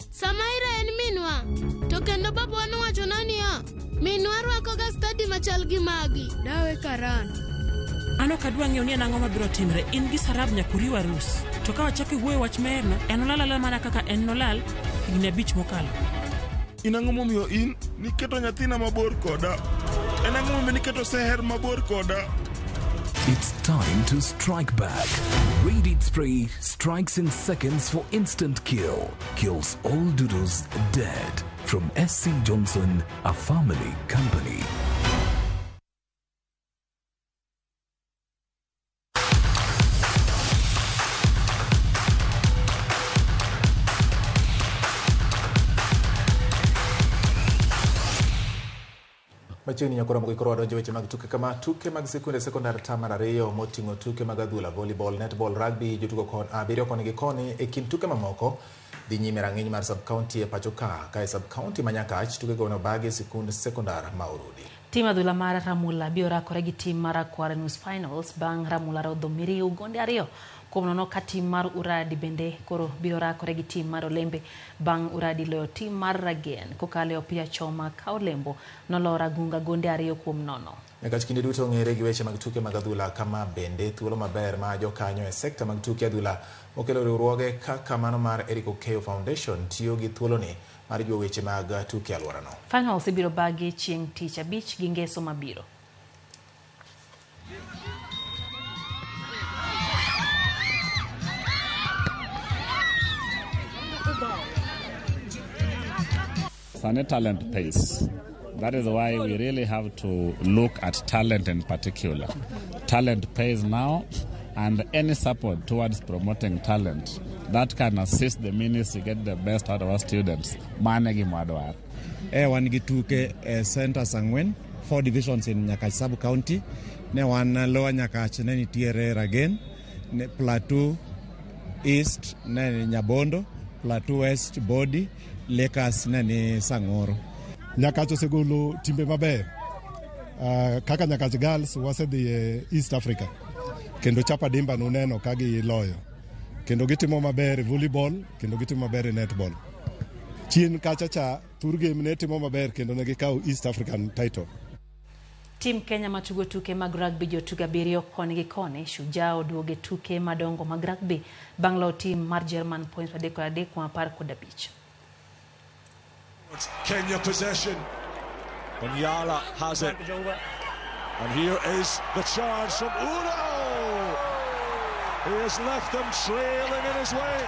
Samaira en minwa. To kendo babwa nowachona niya, minwa rwakoga stadi machal gi magi. Dawe karan. An ok adwa ng'eyo ni en ang'o mabiro timre. In gi Sarab nyaka uriw arus. To ka wachako iwuoyo wach maherno, en olal alala mana kaka en nolal higni 5 mokalo. In ang'o momiyo in niketo nyathina mabor koda? En ang'o momiyo niketo Seher mabor koda? It's time to strike back. Raid Spray strikes in seconds for instant kill. Kills all doodles dead. From SC Johnson, a family company. Machiegni nyakoro moko ikoro wadonjo weche mag tuke kama tuke mag sikunde sekondar tam mar 2 moting'o tuke mag adhula, volleyball, netball, rugby, jotugo kon 7 koni gi koni e kind tuke mamoko dhi nyime rang'iny mar sub-county e pacho ka e sub-county ma Nyakach tukego nobagi e sikund sekondar ma Orudi. Tim adhula mar Ramula biro rakore gi tim mar Akwar e nus finals bang' Ramula rodho Miriu gonde 2-0 ka tim mar Uradi bende koro biro rakore gi tim mar Olembe bang' Uradi loyo tim mar Ragen kokalo e opira choma ka Olembo noloyo Ragunga gonde 2-0. Nyakach kinde duto ong'ere gi weche mag tuke mag adhula kama bende thuolo maber ma jokanyo e sekta mag tuke adhula mokelo riwruoge kaka mano mar Eric Okeyo Foundation tiyo gi thuoloni mar jiwo weche mag tuke alworano. Finals ibiro bagi chieng' tich abich gi ngeso mabiro. Sani talent pays. That is why we really have to look at talent in particular. Talent pays now, and any support towards promoting talent that can assist the ministry get the best out of our students. Mane gima wadwaro. Wan gi tuke centers ang'wen, 4 divisions in Nyakach sub county. Ne wan Lower Nyakach ne nitiere Ragen, ne Plateau East ne ni Nyabondo, Plateau West Bodi, Lakers ne ni Sang'oro. Nyakach osegolo timbe maber. Kaka Nyakach Girls wasedhi e East Africa. Kendo Chapa Dimba nuneno ka giloyo. Kendo gitimo maber e volleyball, kendo gitimo maber e netball. Chien kacha cha Thurgame ne timo maber kendo ne gikawo East African title. Tim Kenya matugo tuke mag rugby jotugo 7 koni gi koni. Shujaa oduogo e tuke madongo mag rugby bang' loyo tim mar German points 33 kuom 15. Kenya possession. Onyala has it. And here is the charge from Uno. He has left them trailing in his way.